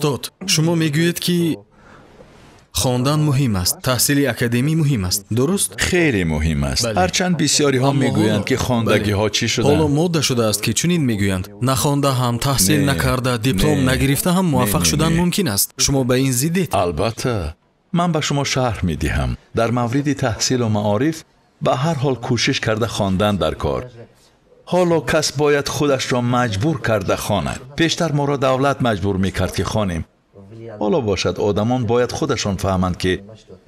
Устод, шумо мегӯед, ки хондан муҳим аст, таҳсили академӣ муҳим аст, дуруст? Хеле муҳим аст. Ҳарчанд бисёриҳо мегӯянд, ки хондагиҳо чӣ шуданд. Ҳоло модда шудааст, ки чунин мегӯянд: нахонда ҳам, таҳсил накарда, диплом нагирифта ҳам муваффақ шудан мумкин аст. Шумо ба ин зиддед? Албатта, ман ба шумо шарҳ медиҳам. Дар мавриди таҳсилу маориф ба ҳар ҳол кӯшиш карда хондан дар кор. Ҳоло кас бояд худашро маҷбур карда хонад. Пештар моро давлат маҷбур мекард, ки хонем. Ҳоло бошад, одамон бояд худашон фаҳманд, ки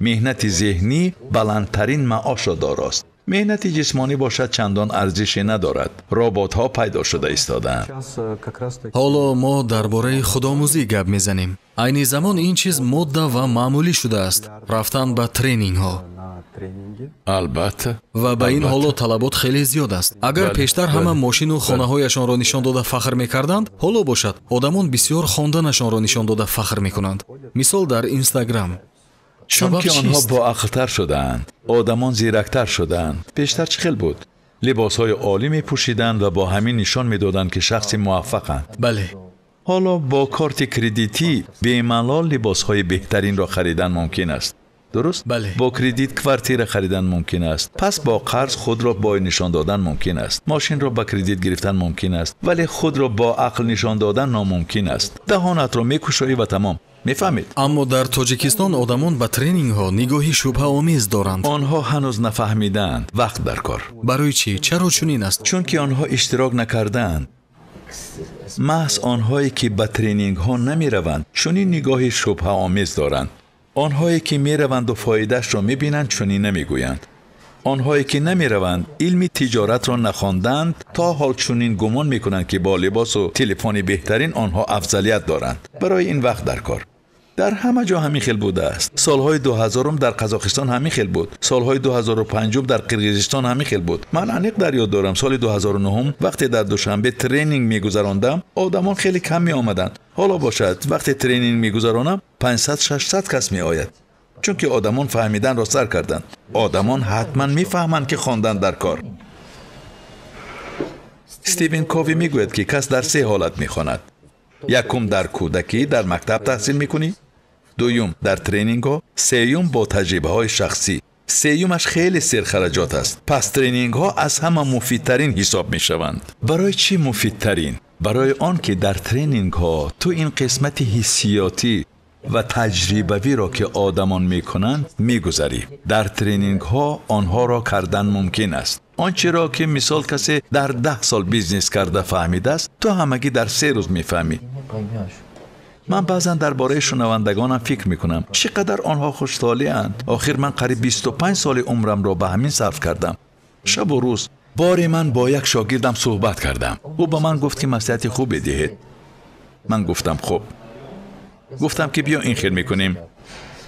меҳнати зеҳнӣ баландтарин маошро дорост. Меҳнати ҷисмонӣ бошад чандон арзише надорад. Роботҳо пайдо шуда истодаанд. Ҳоло мо дар бораи худомӯзӣ гап мезанем. Айни замон ин чиз модда ва маъмулӣ шудааст. Рафтан ба тренингҳо. Албатта. Ва ба ин ҳоло талабот хеле зиёд аст. Агар пештар ҳама мошину хонаҳояшонро нишон дода фахр мекарданд, ҳоло бошад одамон бисёр хонданашонро нишон дода фахр мекунанд. Мисол дар Инстаграм. Чунки онҳо боақлтар шудаанд, одамон зирактар шудаанд. Пештар чӣ хел буд? Либосҳои олӣ мепӯшиданд ва бо ҳамин нишон медоданд, ки шахси муваффақанд. Бале. Ҳоло бо корти кредитӣ бемалол либосҳои беҳтаринро харидан мумкин аст. Дуруст? Бале. Бо кредит квартира харидан мумкин аст. Пас бо қарз худро бой нишон додан мумкин аст. Мошинро ба кредит гирифтан мумкин аст, вале худро бо ақл нишон додан номумкин аст. Даҳонатро мекушоӣ ва тамом. Мефаҳмед? Аммо дар Тоҷикистон одамон ба тренингҳо нигоҳи шубҳаомез доранд. Онҳо ҳанӯз нафаҳмидаанд. Вақт дар кор. Барои чӣ? Чаро чунин аст? Чунки онҳо иштирок накардаанд. Маҳз онҳое, ки ба тренингҳо намераванд, чунин нигоҳи шубҳаомез доранд. Онҳое, ки мераванду фоидаашро мебинанд, чунин намегӯянд. Онҳое, ки намераванд, илми тиҷоратро нахонданд, то ҳол чунин гумон мекунанд, ки бо либосу телефони беҳтарин онҳо афзалият доранд. Барои ин вақт дар кор. Дар ҳама ҷо ҳамин хел будааст. Солҳои 2000 дар Қазоқистон ҳамин хел буд. Солҳои 2005 дар Қирғизистон ҳамин хел буд. Ман аниқ дар ёд дорам, соли 2009 вақте дар Душанбе тренинг мегузарондам, одамон хеле кам меомаданд. Ҳоло бошад, вақте тренинг мегузаронам, 500-600 кас меояд. Чунки одамон фаҳмиданро сар карданд. Одамон ҳатман мефаҳманд, ки хондан дар кор. Стивен Кови мегӯяд, ки кас дар се ҳолат мехонад. Якум, дар кӯдакӣ дар мактаб таҳсил мекунӣ. Дуюм, дар тренингҳо. Сеюм, бо таҷрибаҳои шахсӣ. Сеюмаш хеле серхараҷот аст. Пас тренингҳо аз ҳама муфидтарин ҳисоб мешаванд. Барои чӣ муфидтарин? Барои он ки дар тренингҳо ту ин қисмати ҳиссиётӣ ва таҷрибавиро, ки одамон мекунанд, мегузарӣ. Дар тренингҳо онҳоро кардан мумкин аст. Он чиро ки мисол касе дар 10 сол бизнес карда фаҳмидааст, ту ҳамагӣ дар 3 рӯз мефаҳмӣ. Ман баъзан дар бораи шунавандагонам фикр мекунам, чӣ қадар онҳо хуштолианд. Охир ман қариб 25 соли умрамро ба ҳамин сарф кардам. Шабу рӯз. Боре ман бо як шогирдам суҳбат кардам. Ӯ ба ман гуфт, ки маслиҳати хубе диҳед. Ман гуфтам хуб. Гуфтам, ки биё ин хел мекунем.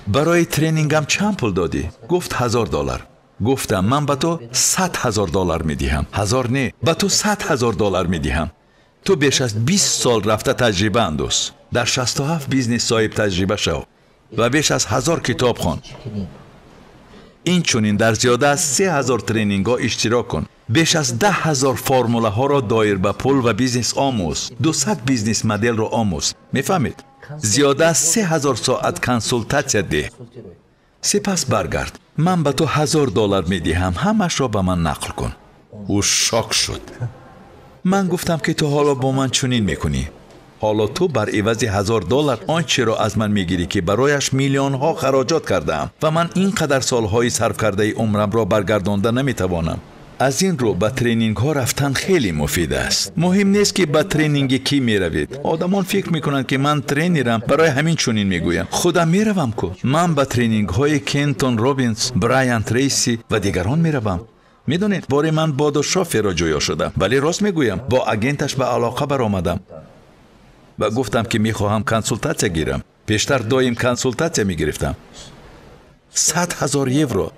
Барои тренингам чанд пул додӣ? Гуфт $1000. Гуфтам ман ба ту $100,000 медиҳам. 1000 не, ба ту $100,000 медиҳам. Ту беш аз 20 сол рафта таҷриба андоз. Дар 67 бизнес соҳиб таҷриба шав ва беш аз 1000 китоб хон. Инчунин дар зиёда аз 3000 тренингҳо иштирок кун. Беш аз 10,000 формулаҳоро доир ба пул ва бизнес омӯз. 200 бизнес моделро омӯз. Мефаҳмед? Зиёда аз 3000 соат консултатсия деҳ. Сипас баргард. Ман ба ту $1000 медиҳам, ҳамашро ба ман нақл кун. Ӯ шок шуд. Ман гуфтам, ки ту ҳоло бо ман чунин мекунӣ. Ҳоло ту бар ивази $1000 он чиро аз ман мегирӣ, ки барояш миллионҳо хароҷот кардаам ва ман ин қадар солҳои сарф кардаи умрамро баргардонда наметавонам. Аз ин рӯ ба тренингҳо рафтан хеле муфид аст. Муҳим нест, ки ба тренинги кӣ меравед. Одамон фикр мекунанд, ки ман тренерам, барои ҳамин чунин мегӯям. Худам меравам ку. Ман ба тренингҳои Кентон Робинс, Брайан Трейси ва дигарон меравам. Медонед, боре ман бо ду шоферро ҷӯё шудам, вале рост мегӯям, бо агенташ ба алоқа баромадам ва гуфтам, ки мехоҳам консултатсия гирам. Пештар доим консултатсия мегирифтам. 100,000 евро.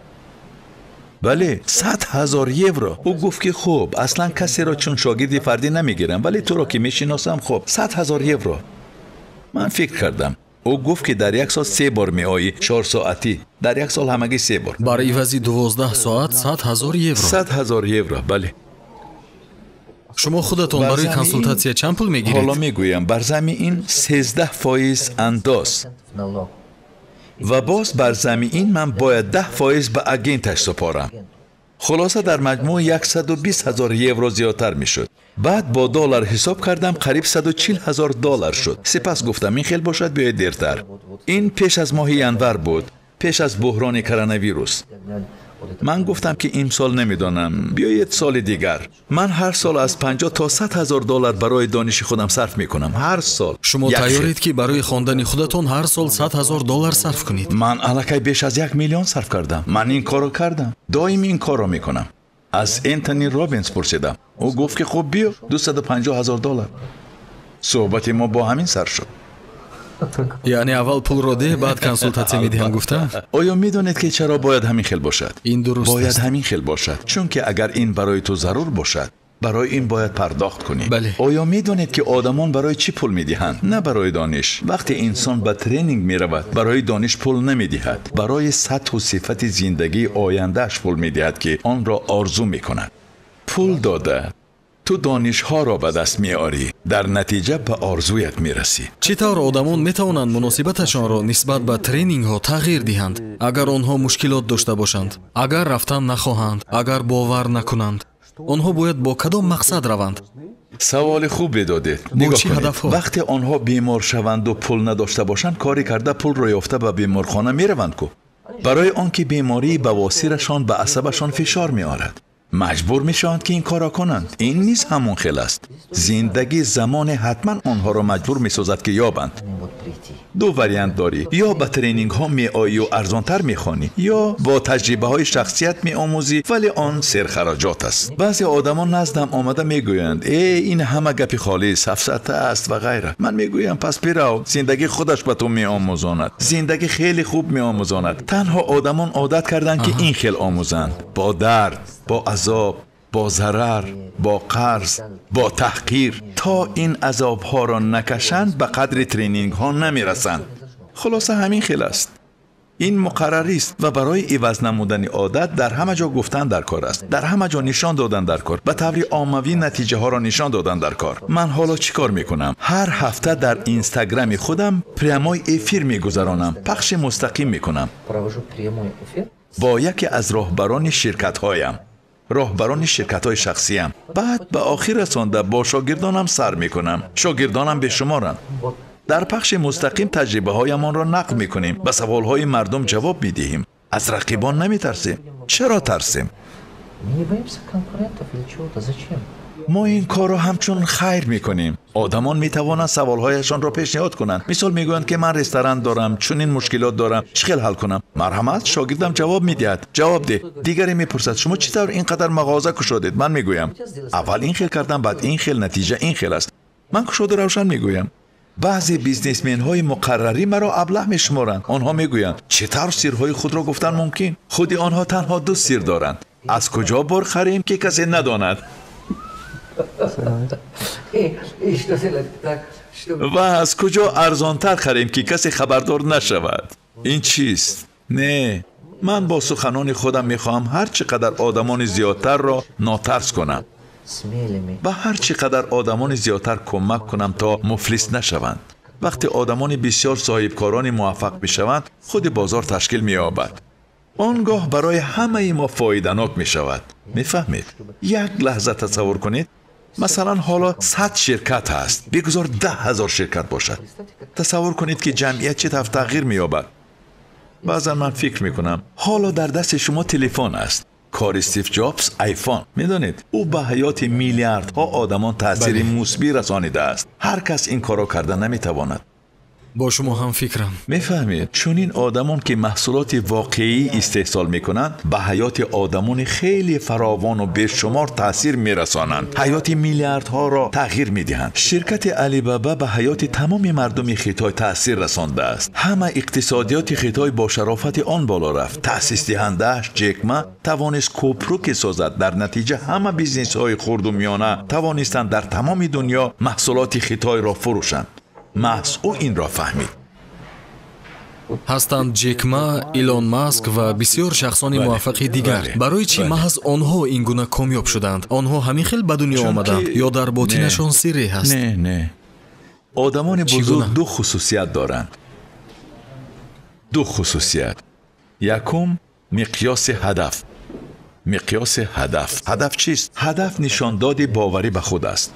Бале, 100,000 евро. Ӯ гуфт, ки хуб, аслан касеро чун шогирди фардӣ намегирам, вале туро ки мешиносам, хуб, 100,000 евро. Ман фикр кардам. Ӯ гуфт, ки дар як сол 3 бор меоӣ, 4 соатӣ. Дар як сол ҳамагӣ 3 бор. Бар ивази 12 соат 100,000 евро. 100,000 евро, бале. Шумо худатон барои консултатсия чанд пул мегиред? Ҳоло мегӯям, бар замми ин 13% андоз ва боз бар замми ин ман бояд 10% ба агенташ супорам. Хулоса дар маҷмӯъ 120 000 евро зиёдтар мешуд. Баъд бо доллар ҳисоб кардам, қариб 140 000 доллар шуд. Сипас гуфтам ин хел бошад, биёед дертар. Ин пеш аз моҳи январ буд, пеш аз буҳрони коронавирус. Ман гуфтам ки имсол намедонам, биёед соли дигар. Ман ҳар сол аз 50 то 100 000 доллар барои дониши худам сарф мекунам. Ҳар сол. Шумо тайёред ки барои хондани худатон ҳар сол 100 000 доллар сарф кунед? Ман аллакай беш аз 1 миллион сарф кардам. Ман ин корро кардам. Доим ин корро мекунам. Аз Энтони Робинс пурсидам. Ӯ гуфт ки хуб биё, 250 000 доллар. Суҳбати мо бо ҳамин сар шуд. Яъне аввал пулро деҳ, баъд консултатсия медиҳам гуфта? Оё медонед ки чаро бояд ҳамин хел бошад? Ин дуруст бояд ҳамин хел бошад, чунки агар ин барои ту зарур бошад, барои ин бояд пардохт кунӣ. Бале. Оё медонед ки одамон барои чӣ пул медиҳанд? На барои дониш. Вақте инсон ба тренинг меравад, барои дониш пул намедиҳад, барои сатҳу сифати зиндагии ояндааш пул медиҳад, ки онро орзу мекунад. Пул дода ту донишҳоро ба даст меорӣ, дар натиҷа ба орзуят мерасӣ. Чӣ тавр одамон метавонанд муносибаташонро нисбат ба тренингҳо тағйир диҳанд, агар онҳо мушкилот дошта бошанд, агар рафтан нахоҳанд, агар бовар накунанд? Онҳо бояд бо кадом мақсад раванд? Саволи хубе додед. Нигоҳ кунед, вақте онҳо бемор шаванду пул надошта бошанд, коре карда пулро ёфта ба беморхона мераванд ку. Барои он ки бемории бавосирашон ба асабашон фишор меорад, маҷбур мешаванд ки ин корро кунанд. Ин низ ҳамон хел аст. Зиндагӣ замоне ҳатман онҳоро маҷбур месозад ки ёбанд. Ду вариант дорӣ: ё ба тренингҳо меоӣ ва арзонтар мехонӣ, ё бо таҷрибаҳои шахсият меомӯзӣ, вале он серхароҷот аст. Баъзе одамон наздам омада мегӯянд: э, ин ҳама гапи холӣ, сафсата аст ва ғайра. Ман мегӯям пас бирав, зиндагӣ худаш ба ту меомӯзонад. Зиндагӣ хеле хуб меомӯзонад. Танҳо одамон одат карданд ки ин хел омӯзанд: бо дард, бо азоб, бо зарар, бо қарз, бо таҳқир. То ин азобҳоро накашанд, ба қадри тренингҳо намерасанд. Хулоса ҳамин хел аст. Ин муқаррарист ва барои иваз намудани одат дар ҳама ҷо гуфтан дар кор аст, дар ҳама ҷо нишон додан дар кор, ба таври оммавӣ натиҷаҳоро нишон додан дар кор. Ман ҳоло чӣ кор мекунам? Ҳар ҳафта дар инстаграми худам прямой эфир мегузаронам, пахши мустақим мекунам бо яке аз роҳбарони ширкатҳоям, роҳбарони ширкатҳои шахсиям. Баъд ба охир расонда бо шогирдонам сар мекунам. Шогирдонам бешуморанд. Дар пахши мустақим таҷрибаҳоямонро нақл мекунем, ба саволҳои мардум ҷавоб медиҳем. Аз рақибон намитарсем. Чаро тарсем? Мо ин корро ҳамчун хайр мекунем. Одамон метавонанд саволҳояшонро пешниҳод кунанд. Мисол мегӯянд ки ман ресторан дорам, чунин мушкилот дорам, чӣ хел ҳал кунам? Марҳамат, шогирдам ҷавоб медиҳад. Ҷавоб деҳ. Дигаре мепурсад: шумо чӣ тавр ин қадар мағоза кушодед? Ман мегӯям: аввал ин хел кардам, баъд ин хел, натиҷа ин хел аст. Ман кушода равшан мегӯям. Баъзе бизнесменҳои муқаррарӣ маро аблаҳ мешуморанд. Онҳо мегӯянд: чӣ тавр сирҳои худро гуфтан мумкин? Худи онҳо танҳо ду сир доранд. Аз куҷо бор харем ки касе надонад? Ва аз куҷо арзонтар харем ки касе хабардор нашавад? Ин чист? Не, ман бо суханони худам мехоҳам ҳар чӣ қадар одамони зиёдтарро нотарс кунам, ба ҳар чӣ қадар одамони зиёдтар кӯмак кунам то муфлис нашаванд. Вақте одамони бисёр соҳибкорони муваффақ мешаванд, худи бозор ташкил меёбад. Он гоҳ барои ҳамаи мо фоиданок мешавад. Мефаҳмед? Як лаҳза тасаввур кунед, масалан ҳоло 100 ширкат ҳаст, бигузор 10 000 ширкат бошад. Тасаввур кунед ки ҷамъият чӣ тавр тағйир меёбад. Баъзан ман фикр мекунам, ҳоло дар дасти шумо телефон аст. Кори Стив Ҷобс айфон, медонед, ӯ ба ҳаёти миллиардҳо одамон таъсири мусбӣ расонидааст. Ҳар кас ин корро карда наметавонад. Бо шумо ҳам фикрам. Мефаҳмед, чунин одамон ки маҳсулоти воқеӣ истеҳсол мекунанд, ба ҳаёти одамони хеле фаровону бешумор таъсир мерасонанд, ҳаёти миллиардҳоро тағйир медиҳанд. Ширкати Алибаба ба ҳаёти тамоми мардуми Хитой таъсир расондааст. Ҳама иқтисодиёти Хитой бо шарофати он боло рафт. Таъсисдиҳандааш Ҷек Ма тавонист кӯпруке созад. Дар натиҷа ҳама бизнесҳои хурду миёна тавонистанд дар тамоми дунё маҳсулоти Хитойро фурӯшанд. Маҳз ӯ инро фаҳмид. Ҳастанд Ҷек Ма, Илон Маск ва бисёр шахсони муваффақи дигар. Барои чӣ маҳз онҳо ин гуна комёб шуданд? Онҳо ҳамин хел ба дунё омаданд ё дар ботинашон сирре ҳаст? Не, не. Одамони бузург ду хусусият доранд. Ду хусусият. Якум, миқёси ҳадаф. Миқёси ҳадаф. Ҳадаф чист? Ҳадаф нишондоди боварӣ ба худ аст.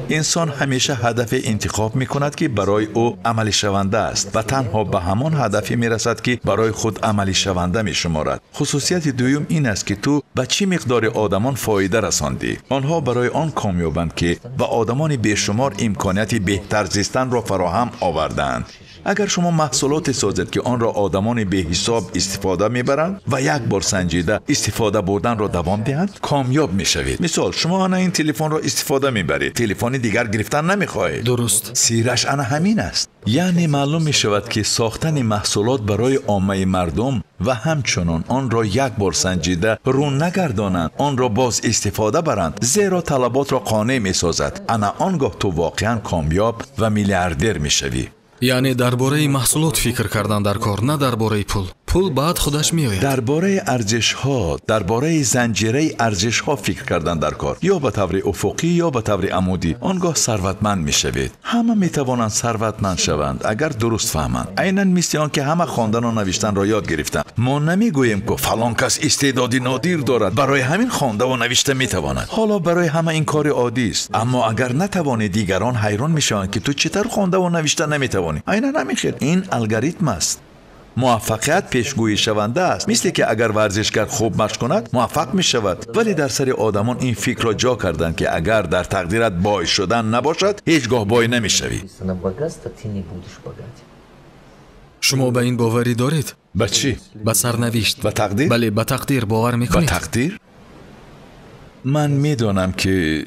Инсон ҳамеша ҳадафе интихоб мекунад, ки барои ӯ амалишаванда аст ва танҳо ба ҳамон ҳадафе мерасад, ки барои худ амалишаванда мешуморад. Хусусияти дуюм ин аст, ки ту ба чӣ миқдори одамон фоида расондӣ. Онҳо барои он комёбанд, ки ба одамони бешумор имконияти беҳтар зистанро фароҳам овардаанд. Агар шумо маҳсулоте созед, ки онро одамони беҳисоб истифода мебаранд ва як бор санҷида истифода бурданро давом диҳанд, комёб мешавед. Мисол, шумо ана ин телефонро истифода мебаред, телефони дигар гирифтан намехоҳед. Дуруст. Сираш ана ҳамин аст. Яъне маълум мешавад, ки сохтани маҳсулот барои оммаи мардум ва ҳамчунон онро як бор санҷида рӯ нагардонанд, онро боз истифода баранд, зеро талаботро қонеъ месозад. Ана он гоҳ ту воқеан комёб ва миллиардер мешавӣ. Яъне дар бораи маҳсулот фикр кардан дар кор, на дар бораи пул. Пул баъд худаш меояд. Дар бораи арзишҳо, дар бораи занҷираи арзишҳо фикр кардан дар кор, ё ба таври уфуқӣ ё ба таври амудӣ. Он гоҳ сарватманд мешавед. Ҳама метавонанд сарватманд шаванд, агар дуруст фаҳманд. Айнан мисли он ки ҳама хондану навиштанро ёд гирифтанд. Мо намегӯем, ки фалон кас истеъдоди нодир дорад, барои ҳамин хондаву навишта метавонад. Ҳоло барои ҳама ин кори оддӣ аст. Аммо агар натавонӣ, дигарон ҳайрон мешаванд, ки ту чӣ тавр хондаву навишта наметавонӣ. Айнан ҳамин хел. Ин алгоритм аст. Муваффақият пешгӯишаванда аст. Мисле ки агар варзишгар хуб машқ кунад, муваффақ мешавад. Вале дар сари одамон ин фикрро ҷо карданд, ки агар дар тақдират бой шудан набошад, ҳеҷ гоҳ бой намешавӣ. Шумо ба ин боварӣ доред? Ба чӣ? Ба сарнавишт. Ба тақдир? Бале, ба тақдир бовар мекунед? Ба тақдир? Ман медонам, ки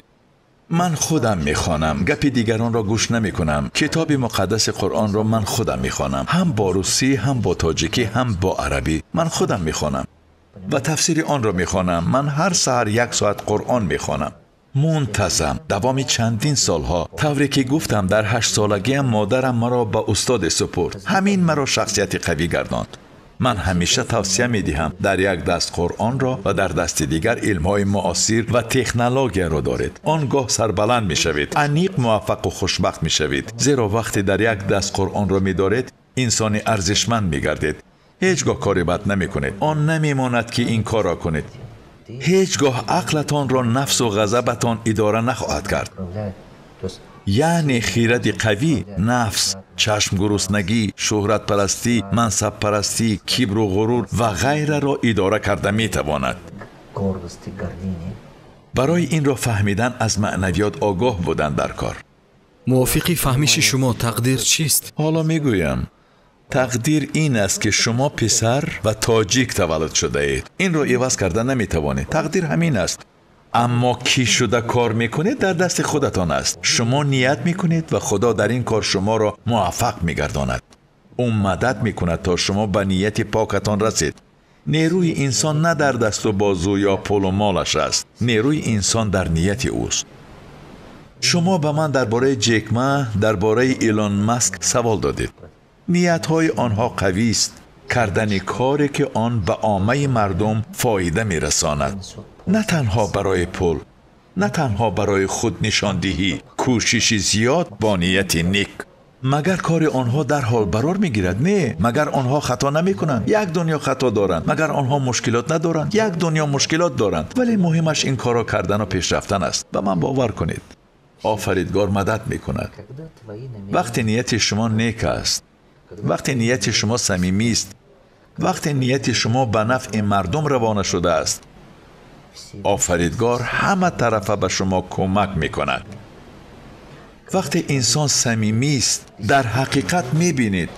ман худам мехонам, гапи дигаронро гӯш намекунам. Китоби муқаддаси Қуръонро ман худам мехонам, ҳам бо русӣ, ҳам бо тоҷикӣ, ҳам бо арабӣ. Ман худам мехонам ва тафсири онро мехонам. Ман ҳар саҳар як соат Қуръон мехонам. Мунтазам, давоми чандин солҳо. Тавре ки гуфтам, дар 8 солагиам модарам маро ба устоде супурд. Ҳамин маро шахсияти қавӣ гардонд. Ман ҳамеша тавсия медиҳам, дар як даст Қуръонро ва дар дасти дигар илмҳои муосир ва технологияро доред. Он гоҳ сарбаланд мешавед, аниқ муваффақу хушбахт мешавед. Зеро вақте дар як даст Қуръонро медоред, инсони арзишманд мегардед. Ҳеҷ гоҳ кори бад намекунед. Он намемонад, ки ин корро кунед. Ҳеҷ гоҳ ақлатонро нафсу ғазабатон идора нахоҳад кард. Яъне хиради қавӣ нафс, чашмгуруснагӣ, шӯҳратпарастӣ, мансабпарастӣ, кибру ғурур ва ғайраро идора карда метавонад. Барои инро фаҳмидан аз маънавиёт огоҳ будан дар кор. Мувофиқи фаҳмиши шумо тақдир чист? Ҳоло мегӯям. Тақдир ин аст, ки шумо писар ва тоҷик таваллуд шудаед. Инро иваз карда наметавонед. Тақдир ҳамин аст. Аммо кӣ шуда кор мекунед дар дасти худатон аст. Шумо ният мекунед ва Худо дар ин кор шуморо муваффақ мегардонад. Ӯ мадад мекунад то шумо ба нияти покатон расед. Нерӯи инсон на дар дасту бозу ё пулу молаш аст. Нерӯи инсон дар нияти ӯст. Шумо ба ман дар бораи Ҷек Ма, дар бораи Илон Маск савол додед. Ниятҳои онҳо қавист. Кардани коре, ки он ба оммаи мардум фоида мерасонад. На танҳо барои пул, на танҳо барои худнишондиҳӣ, кӯшиши зиёд бо нияти нек. Магар кори онҳо дарҳол барор мегирад? Не. Магар онҳо хато намекунанд? Як дунё хато доранд. Магар онҳо мушкилот надоранд? Як дунё мушкилот доранд. Вале муҳимаш ин корро кардану пеш рафтан аст. Ба ман бовар кунед, офаридгор мадад мекунад. Вақте нияти шумо нек аст, вақте нияти шумо самимист, вақте нияти шумо ба нафъи мардум равона шудааст, офаридгор ҳама тарафа ба шумо кӯмак мекунад. Вақте инсон самимист, дар ҳақиқат мебинед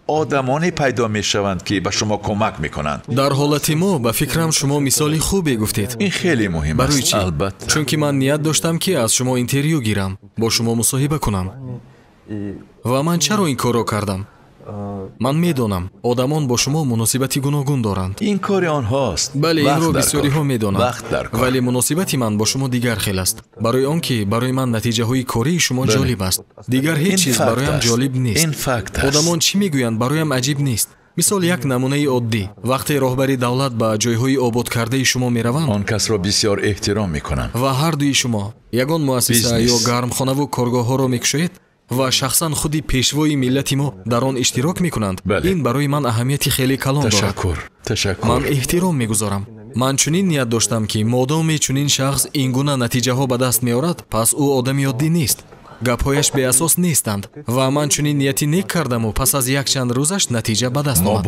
одамоне пайдо мешаванд, ки ба шумо кӯмак мекунанд. Дар ҳолати мо, ба фикрам, шумо мисоли хубе гуфтед. Ин хеле муҳим аст. Барои чӣ? Албатта. Чунки ман ният доштам, ки аз шумо интервю гирам, бо шумо мусоҳиба кунам. Ва ман чаро ин корро кардам? Ман медонам, одамон бо шумо муносибати гуногун доранд. Ин кори онҳост. Бале, инро бисёриҳо медонанд. Вақт дар кор. Вале муносибати ман бо шумо дигар хел аст. Барои он ки барои ман натиҷаҳои кории шумо ҷолиб аст. Дигар ҳеҷ чиз бароям ҷолиб нест. Ин факт аст. Одамон чӣ мегӯянд, бароям аҷиб нест. Мисол як намунаи оддӣ. Вақте роҳбари давлат ба ҷойҳои ободкардаи шумо мераванд, он касро бисёр эҳтиром мекунам. Ва ҳар дуи шумо ягон муассиса ё гармхонаву коргоҳҳоро мекушоед ва шахсан худи пешвои миллати мо дар он иштирок мекунанд, ин барои ман аҳамияти хеле калон дорад. Ташаккур, ташаккур. Ман эҳтиром мегузорам. Ман чунин ният доштам, ки модоме чунин шахс ин гуна натиҷаҳо ба даст меорад, пас ӯ одами оддӣ нест. Гапҳояш беасос нестанд. Ва ман чунин нияти нек кардаму пас аз якчанд рӯзаш натиҷа ба даст омад.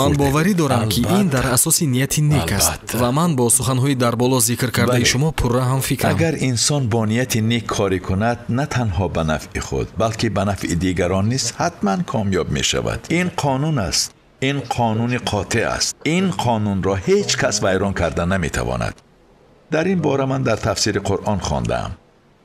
Ман боварӣ дорам, ки ин дар асоси нияти нек аст ва ман бо суханҳои дар боло зикр кардаи шумо пурра ҳамфикрам. Агар инсон бо нияти нек корӣ кунад, на танҳо ба нафъи худ, балки ба нафъи дигарон низ ҳатман комёб мешавад. Ин қонун аст. Ин қонуни қотеъ аст. Ин қонунро ҳеҷ кас вайрон карда наметавонад. Дар ин бора ман дар тафсири Қуръон хондаам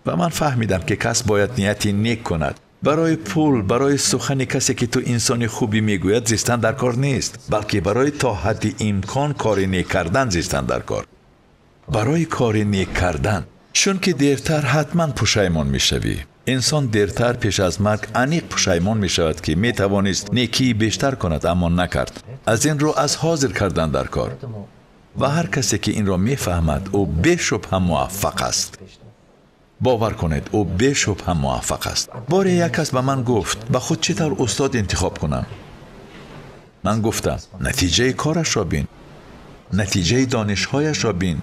ва ман фаҳмидам, ки кас бояд нияти нек кунад. Барои пул, барои сухани касе, ки ту инсони хубӣ мегӯяд, зистан дар кор нест, балки барои то ҳадди имкон кори нек кардан зистан дар кор. Барои кори нек кардан, чунки дертар ҳатман пушаймон мешавӣ. Инсон дертар пеш аз марг аниқ пушаймон мешавад, ки метавонист некии бештар кунад, аммо накард. Аз ин рӯ аз ҳозир кардан дар кор. Ва ҳар касе, ки инро мефаҳмад, ӯ бешубҳа муваффақ аст. Бовар кунед, ӯ бешубҳа муваффақ аст. Боре як кас ба ман гуфт, ба худ чӣ тавр устод интихоб кунам? Ман гуфтам, натиҷаи корашро бин, натиҷаи донишҳояшро бин.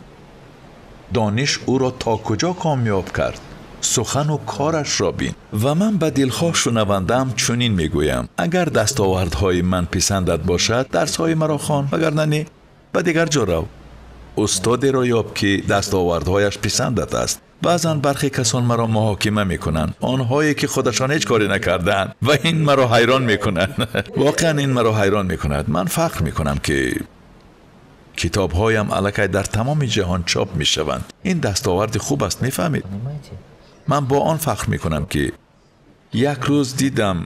Дониш ӯро то куҷо комёб кард, сухану корашро бин. Ва ман ба дилхоҳ шунавандаам чунин мегӯям: агар дастовардҳои ман писандат бошад, дарсҳои маро хон, вагарна не, ба дигар ҷо рав. Устодеро ёб, ки дастовардҳояш писандат аст. Баъзан бархе касон маро муҳокима мекунанд, онҳое ки худашон ҳеҷ коре накардаанд, ва ин маро ҳайрон мекунад. Воқеан ин маро ҳайрон мекунад. Ман фахр мекунам, ки китобҳоям аллакай дар тамоми ҷаҳон чоп мешаванд. Ин дастоварди хуб аст, мефаҳмед? Ман бо он фахр мекунам, ки як рӯз дидам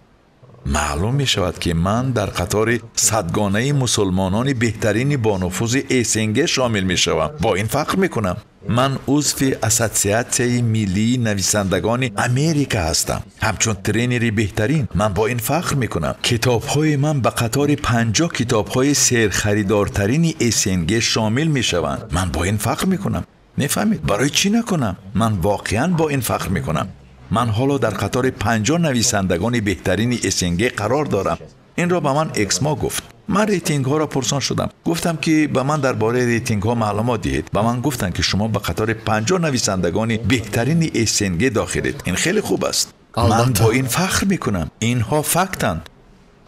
маълум мешавад, ки ман дар қатори садгонаи мусулмонони беҳтарини бонуфузи СНГ шомил мешавам. Бо ин фахр мекунам. Ман узви Ассотсиатсияи миллии нависандагони Америка ҳастам. Ҳамчун тренери беҳтарин ман бо ин фахр мекунам. Китобҳои ман ба қатори 50 китобҳои серхаридортарини СНГ шомил мешаванд. Ман бо ин фахр мекунам. Мефаҳмед? Барои чӣ накунам? Ман воқеан бо ин фахр мекунам. Ман ҳоло дар қатори 50 нависандагони беҳтарини СНГ қарор дорам. Инро ба ман Эксмо гуфт. Ман рейтингҳоро пурсон шудам. Гуфтам, ки ба ман дар бораи рейтингҳо маълумот диҳед. Ба ман гуфтанд, ки шумо ба қатори 50 нависандагони беҳтарини СНГ дохилед. Ин хеле хуб аст. Ман бо ин фахр мекунам. Инҳо фактанд.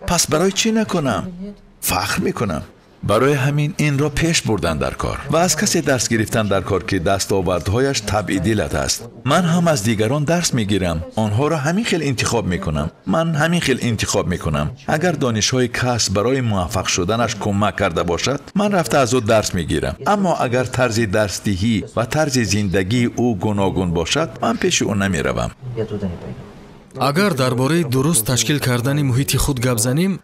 Пас барои чӣ накунам? Фахр мекунам. Барои ҳамин инро пеш бурдан дар кор ва аз касе дарс гирифтан дар кор, ки дастовардҳояш табъи дилат аст. Ман ҳам аз дигарон дарс мегирам. Онҳоро ҳамин хел интихоб мекунам. Ман ҳамин хел интихоб мекунам. Агар донишҳои кас барои муваффақ шуданаш кӯмак карда бошад, ман рафта аз ӯ дарс мегирам. Аммо агар тарзи дарсдиҳӣ ва тарзи зиндагии ӯ гуногун бошад, ман пеши ӯ намеравам. Агар дар бораи дуруст ташкил кардани муҳити худ гап занем,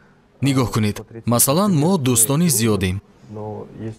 нигоҳ кунед. Масалан, мо дӯстони зиёдем,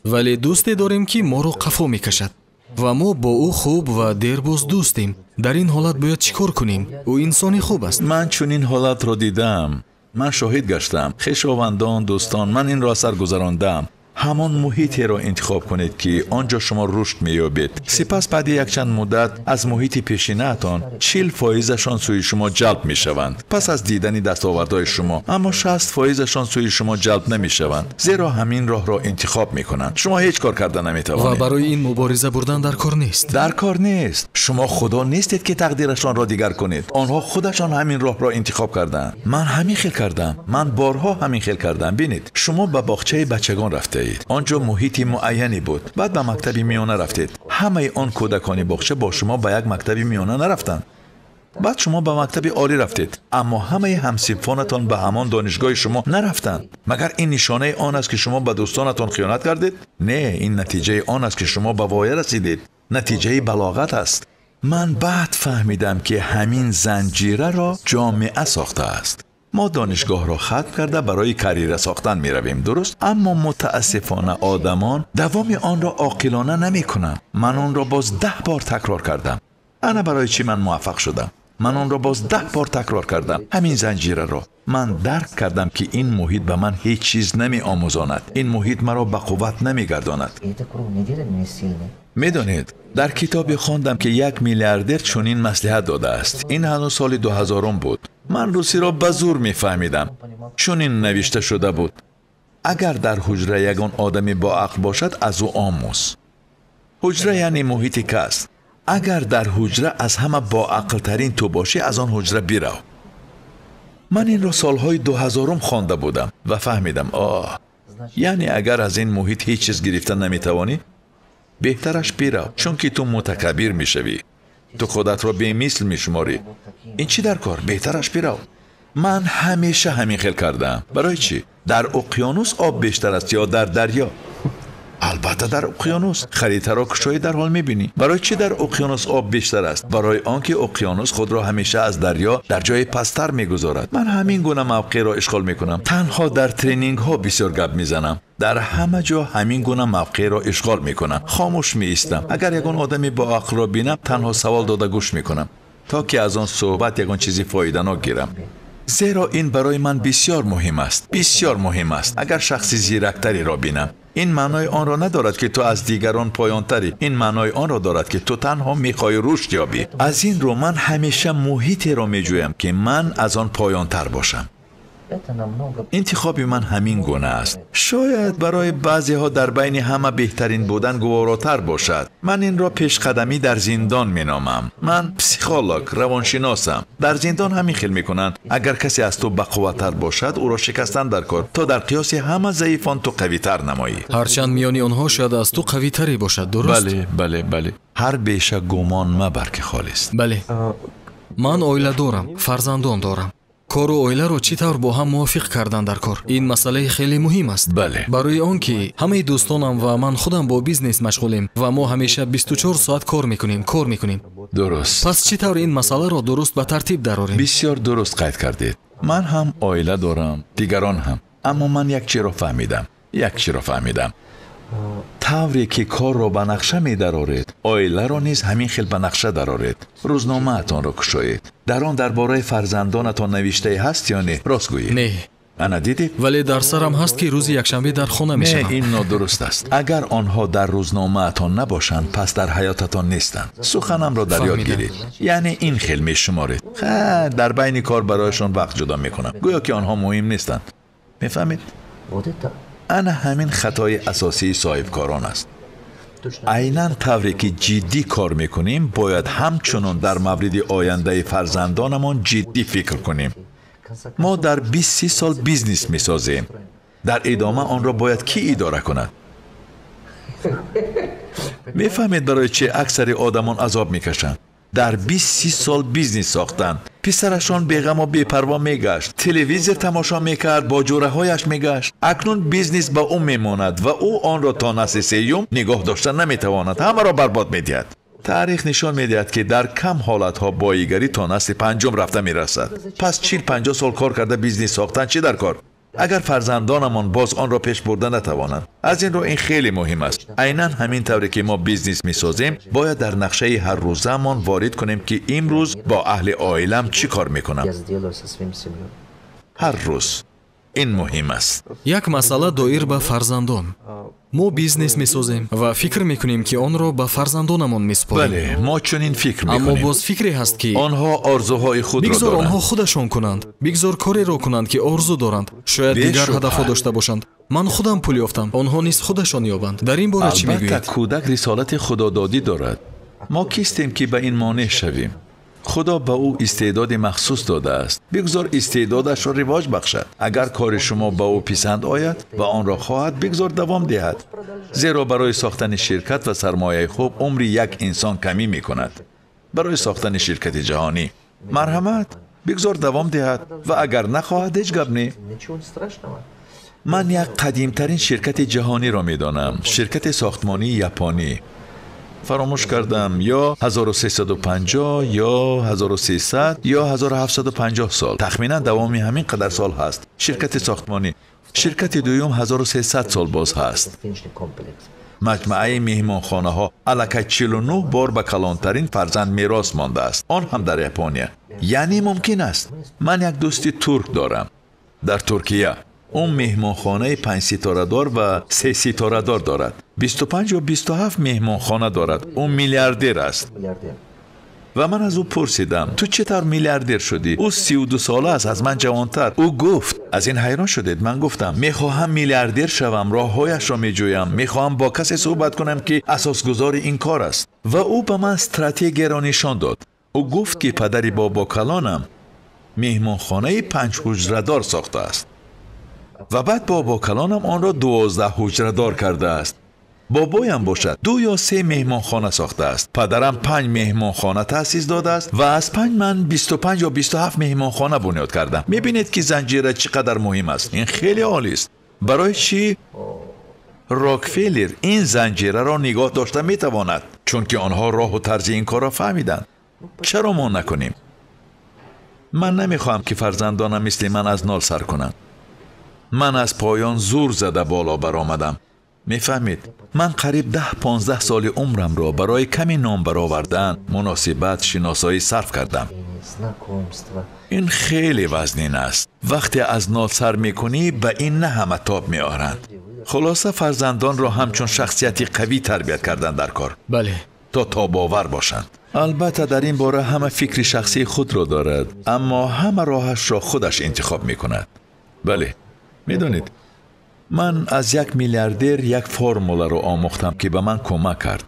вале дӯсте дорем, ки моро қафо мекашад ва мо бо ӯ хуб ва дербоз дӯстем. Дар ин ҳолат бояд чӣ кор кунем? Ӯ инсони хуб аст. Ман чунин ҳолатро дидам. Ман шоҳид гаштам. Хешовандон, дӯстон, ман инро асар гузарондам. Ҳамон муҳитеро интихоб кунед, ки он ҷо шумо рушд меёбед. Сипас баъди якчанд муддат аз муҳити пешинаатон 40%-ашон сӯи шумо ҷалб мешаванд пас аз дидани дастовардҳои шумо, аммо 60%-ашон сӯи шумо ҷалб намешаванд, зеро ҳамин роҳро интихоб мекунанд. Шумо ҳеҷ кор карда наметавонед. Ва барои ин мубориза бурдан дар кор нест. Дар кор нест. Шумо худо нестед, ки тақдирашонро дигар кунед. Онҳо худашон ҳамин роҳро интихоб карданд. Ман ҳамин хел кардам. Ман борҳо ҳамин хел кардам. Бинед, шумо ба боғчаи бачагон рафтаед. Он ҷо муҳити муайяне буд. Баъд ба мактаби миёна рафтед. Ҳамаи он кӯдакони боғча бо шумо ба як мактаби миёна нарафтанд. Баъд шумо ба мактаби олӣ рафтед, аммо ҳамаи ҳамсинфонатон ба ҳамон донишгоҳи шумо нарафтанд. Магар ин нишонаи он аст, ки шумо ба дӯстонатон хиёнат кардед? Не, ин натиҷаи он аст, ки шумо ба воя расидед. Натиҷаи балоғат аст. Ман баъд фаҳмидам, ки ҳамин занҷираро ҷомеа сохтааст. Мо донишгоҳро хатм карда барои карьера сохтан меравем, дуруст? Аммо мутаассифона одамон давоми онро оқилона намекунанд. Ман онро боз 10 бор такрор кардам. Ана барои чӣ ман муваффақ шудам. Ман онро боз 10 бор такрор кардам. Ҳамин занҷираро. Ман дарк кардам, ки ин муҳит ба ман ҳеҷ чиз намеомӯзонад. Ин муҳит маро ба қувват намегардонад. Медонед, дар китобе хондам, ки як миллиардер чунин маслиҳат додааст. Ин ҳанӯз соли 2000 буд. Ман русиро ба зур мефаҳмидам. Чунин навишта шуда буд: агар дар ҳуҷра ягон одаме бо ақл бошад, аз ӯ омӯз. Ҳуҷра яъне муҳити кас. Агар дар ҳуҷра аз ҳама боақлтарин ту бошӣ, аз он ҳуҷра бирав. Ман инро солҳои 2000 хонда будам ва фаҳмидам. Оҳ, яъне агар аз ин муҳит ҳеҷ чиз гирифта наметавонӣ, беҳтараш бирав, чунки ту мутакаббир мешавӣ. Ту худатро бемисл мешуморӣ. Ин чӣ дар кор? Беҳтараш бирав. Ман ҳамеша ҳамин хел кардаам. Барои чӣ? Дар уқёнус об бештар аст ё дар дарё? Албатта дар уқёнус. Харитаро кушоӣ дар ҳол мебинӣ. Барои чӣ дар уқёнус об бештар аст? Барои он ки уқёнус худро ҳамеша аз дарё дар ҷои пасттар мегузорад. Ман ҳамин гуна мавқеъро ишғол мекунам. Танҳо дар тренингҳо бисёр гап мезанам. Дар ҳама ҷо ҳамин гуна мавқеъро ишғол мекунам. Хомӯш меистам. Агар ягон одаме бо ақлро бинам, танҳо савол дода гӯш мекунам, то ки аз он суҳбат ягон чизи фоиданок гирам. Зеро ин барои ман бисёр муҳим аст. Бисёр муҳим аст. Агар шахси зирактареро бинам, ин маънои онро надорад, ки ту аз дигарон поёнтарӣ. Ин маънои онро дорад, ки ту танҳо мехоҳӣ рушд ёбӣ. Аз ин рӯ ман ҳамеша муҳитеро меҷӯям, ки ман аз он поёнтар бошам. Интихоби ман ҳамин гуна аст. Шояд барои баъзеҳо дар байни ҳама беҳтарин будан гуворотар бошад. Ман инро пешқадамӣ дар зиндон меномам. Ман психолог, равоншиносам. Дар зиндон ҳамин хел мекунанд. Агар касе аз ту бақувваттар бошад, ӯро шикастан дар кор, то дар қиёси ҳама заифон ту қавитар намоӣ. Ҳарчанд миёни онҳо шояд аз ту қавитаре бошад, дуруст? Бале, бале, бале. Ҳар беша гумон мабар, ки холист. Бале. Ман оила дорам, фарзандон дорам. Кору оиларо чӣ тавр бо ҳам мувофиқ кардан дар кор? Ин масъалаи хеле муҳим аст. Бале. Барои он ки ҳамаи дӯстонам ва ман худам бо бизнес машғулем ва мо ҳамеша 24 соат кор мекунем. Дуруст. Пас чӣ тавр ин масъаларо дуруст ба тартиб дарорем? Бисёр дуруст қайд кардед. Ман ҳам оила дорам, дигарон ҳам. Аммо ман як чиро фаҳмидам. Тавре ки корро ба нақша медароред, оиларо низ ҳамин хел ба нақша дароред. Рӯзномаатонро кушоед. Дар он дар бораи фарзандонатон навиштае ҳаст ё не? Рост гӯед. Не. Ана дидед? Вале дар сарам ҳаст, ки рӯзи якшанбе дар хона мешавам. Не, ин нодуруст аст. Агар онҳо дар рӯзномаатон набошанд, пас дар ҳаётатон нестанд. Суханамро дар ёд гиред. Яъне ин хел мешуморед. Ха, дар байни кор барояшон вақт ҷудо мекунам. Гӯё ки онҳо муҳим нестанд. Мефаҳмед? Ана ҳамин хатои асосии соҳибкорон аст. Айнан тавре ки ҷиддӣ кор мекунем, бояд ҳамчунон дар мавриди ояндаи фарзандонамон ҷиддӣ фикр кунем. Мо дар 20-30 сол бизнес месозем. Дар идома онро бояд кӣ идора кунад? Мефаҳмед барои чӣ аксари одамон азоб мекашанд? Дар 20-30 сол бизнес сохтанд. Писарашон беғаму бепарво мегашт, телевизор тамошо мекард, бо ҷӯраҳояш мегашт. Акнун бизнес ба ӯ мемонад ва ӯ онро то насли сеюм нигоҳ дошта наметавонад. Ҳамаро барбод медиҳад. Таърих нишон медиҳад, ки дар кам ҳолатҳо боигарӣ то насли панҷум рафта мерасад. Пас 40-50 сол кор карда бизнес сохтан чӣ дар кор? Агар фарзандонамон боз онро пеш бурда натавонанд. Аз ин рӯ ин хеле муҳим аст. Айнан ҳамин тавре ки мо бизнес месозем, бояд дар нақшаи ҳаррӯзаамон ворид кунем, ки имрӯз бо аҳли оилам чӣ кор мекунам. Ҳар рӯз. Ин муҳим аст. Як масъала доир ба фарзандон. Мо бизнес месозем ва фикр мекунем, ки онро ба фарзандонамон месупорем. Бале, мо чунин фикр мекунем. Аммо боз фикре ҳаст, ки онҳо орзуҳои худро бигзор доранд. Онҳо худашон кунанд. Бигзор кореро кунанд, ки орзу доранд. Шояд дигар ҳадафҳо дошта бошанд. Ман худам пул ёфтам, онҳо низ худашон ёбанд. Дар ин бора чӣ мегӯед? Албатта, кӯдак рисолати худододӣ дорад. Мо кистем, ки ба ин монеъ шавем? Худо ба ӯ истеъдоди махсус додааст. Бигзор истеъдодашро ривоҷ бахшад. Агар кори шумо ба ӯ писанд ояд ва онро хоҳад, бигзор давом диҳад. Зеро барои сохтани ширкат ва сармояи хуб умри як инсон камӣ мекунад. Барои сохтани ширкати ҷаҳонӣ. Марҳамат, бигзор давом диҳад ва агар нахоҳад, ҳеҷ гап не. Ман як қадимтарин ширкати ҷаҳониро медонам. Ширкати сохтмонии японӣ. Фаромӯш кардам, ё 1350 ё 1300 ё 1750 сол. Тахминан давоми ҳамин қадар сол ҳаст. Ширкати сохтмонӣ. Ширкати дуюм 1300 сол боз ҳаст. Маҷмӯаи меҳмонхонаҳо аллакай 49 бор ба калонтарин фарзанд мерос мондааст, он ҳам дар Япония. Яъне мумкин аст. Ман як дӯсти турк дорам дар Туркия. Ӯ меҳмонхонаи 5 ситорадор ва 3 ситорадор дорад. 25 ё 27 меҳмонхона дорад. Ӯ миллиардер аст. Ва ман аз ӯ пурсидам, ту чӣ тавр миллиардер шудӣ? Ӯ 32 сола аст, аз ман ҷавонтар. Ӯ гуфт, аз ин ҳайрон шудед. Ман гуфтам, мехоҳам миллиардер шавам, роҳҳояшро меҷӯям, мехоҳам бо касе суҳбат кунам ки асосгузори ин кор аст. Ва ӯ ба ман стратегияро нишон дод. Ӯ гуфт ки падари бобокалонам меҳмонхонаи 5 ҳуҷрадор сохтааст ва баъд бобокалонам онро 12 ҳуҷрадор кардааст. Бобоям бошад 2 ё 3 меҳмонхона сохтааст. Падарам 5 меҳмонхона таъсис додааст ва аз 5 ман 25 ё 27 меҳмонхона бунёд кардам. Мебинед ки занҷира чӣ қадар муҳим аст. Ин хеле олист. Барои чӣ Рокфеллер ин занҷираро нигоҳ дошта метавонад? Чунки онҳо роҳу тарзи ин корро фаҳмиданд. Чаро мо накунем? Ман намехоҳам ки фарзандонам мисли ман аз нол сар кунанд. Ман аз поён зур зада боло баромадам. Мефаҳмед, ман қариб 10-15 соли умрамро барои ками ном баровардан, муносибат, шиносоӣ сарф кардам. Ин хеле вазнин аст. Вақте аз нол сар мекунӣ, ба ин на ҳама тоб меоранд. Хулоса, фарзандонро ҳамчун шахсияти қавӣ тарбият кардан дар кор. Бале. То тобовар бошанд. Албатта дар ин бора ҳама фикри шахсии худро дорад, аммо ҳама роҳашро худаш интихоб мекунад. Бале, медонед, ман аз як миллиардер як формуларо омӯхтам ки ба ман кӯмак кард.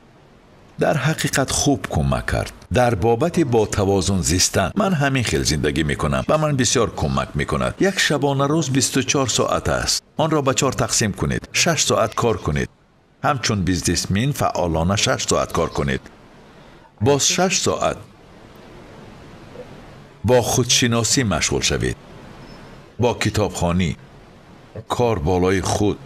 Дар ҳақиқат хуб кӯмак кард. Дар бобати бо тавозун зистан ман ҳамин хел зиндагӣ мекунам. Ба ман бисёр кӯмак мекунад. Як шабонарӯз 24 соат аст. Онро ба 4 тақсим кунед. 6 соат кор кунед. Ҳамчун бизнесмен фаъолона 6 соат кор кунед. Боз 6 соат бо худшиносӣ машғул шавед. Бо китобхонӣ, кор болои худ,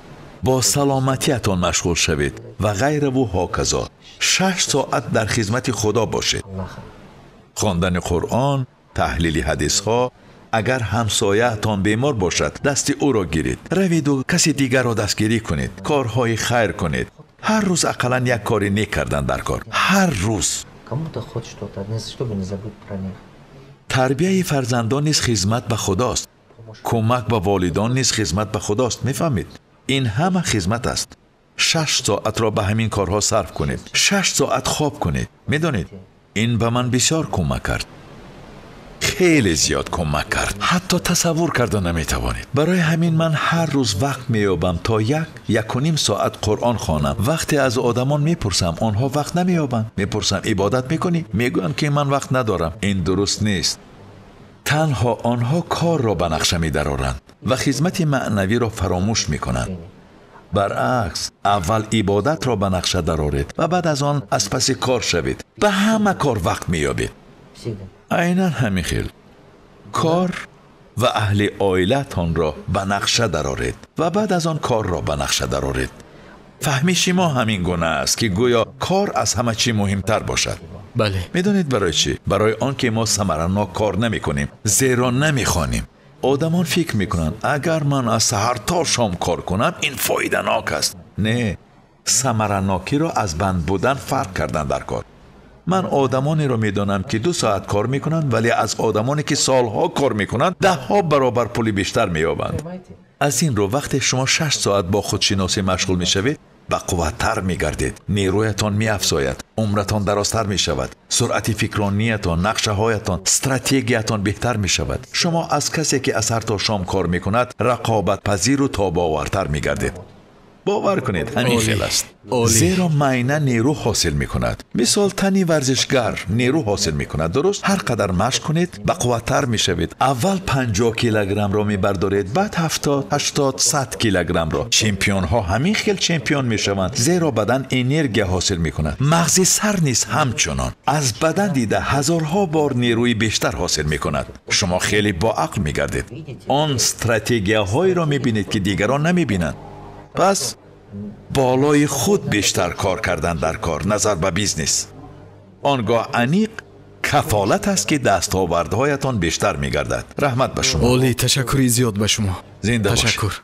бо саломатиятон машғул шавед ва ғайраву ҳоказо. 6 соат дар хизмати Худо бошед. Хондани Қуръон, таҳлили ҳадисҳо. Агар ҳамсояатон бемор бошад, дасти ӯро гиред. Равиду каси дигарро дастгирӣ кунед. Корҳои хайр кунед. Ҳар рӯз ақаллан як кори нек кардан дар кор. Ҳар рӯз. Тарбияи фарзандон низ хизмат ба Худост. Кӯмак ба волидон низ хизмат ба Худост. Мефаҳмед? Ин ҳама хизмат аст. 6 соатро ба ҳамин корҳо сарф кунед. 6 соат хоб кунед. Медонед, ин ба ман бисёр кӯмак кард. Хеле зиёд кӯмак кард. Ҳатто тасаввур карда наметавонед. Барои ҳамин ман ҳар рӯз вақт меёбам то 1-1.5 соат Қуръон хонам. Вақте аз одамон мепурсам, онҳо вақт намеёбанд. Мепурсам, ибодат мекунӣ? Мегӯянд ки ман вақт надорам. Ин дуруст нест. Танҳо онҳо корро ба нақша медароранд ва хизмати маънавиро фаромӯш мекунанд. Баръакс, аввал ибодатро ба нақша дароред ва баъд аз он аз паси кор шавед. Ба ҳама кор вақт меёбед. Айнан ҳамин хел. Кор ва аҳли оилатонро ба нақша дароред ва баъд аз он корро ба нақша дароред. Фаҳмиши мо ҳамин гуна аст ки гӯё кор аз ҳама чӣ муҳимтар бошад. Бале. Медонед барои чӣ? Барои он ки мо самаранок кор намекунем, зеро намехонем. Одамон фикр мекунанд, агар ман аз саҳар то шом кор кунам, ин фоиданок аст. Не, самаранокиро аз банд будан фарқ кардан дар кор. Ман одамонеро медонам ки 2 соат кор мекунанд, вале аз одамоне ки солҳо кор мекунанд, 10 баробар пули бештар меёбанд. Аз ин рӯ вақте шумо 6 соат бо худшиносӣ машғул мешавед, ба қувваттар мегардед, нерӯятон меафзояд, умратон дарозтар мешавад, суръати фикрониятон, нақшаҳоятон, стратегиятон беҳтар мешавад. Шумо аз касе ки аз сар то шом кор мекунад, рақобатпазиру тобовартар мегардед. Бовар кунед, ҳамин хел аст. Зеро майна нерӯ ҳосил мекунад. Мисол, тани варзишгар нерӯ ҳосил мекунад, дуруст? Ҳар қадар машқ кунед, ба қувваттар мешавед. Аввал 50 килограммро мебардоред, баъд 70, 80, 100 килограммро. Чемпионҳо ҳамин хел чемпион мешаванд, зеро бадан энергия ҳосил мекунад. Мағзи сар низ ҳамчунон аз бадан дида ҳазорҳо бор нерӯи бештар ҳосил мекунад. Шумо хеле боақл мегардед. Он стратегияҳоеро мебинед ки дигарон намебинанд. Пас болои худ бештар кор кардан дар кор назар ба бизнес. Он гоҳ аниқ кафолат аст ки дастовардҳоятон бештар мегардад. Раҳмат ба шумо. Олӣ, ташаккури зиёд ба шумо. Зинда бошед. Ташаккур.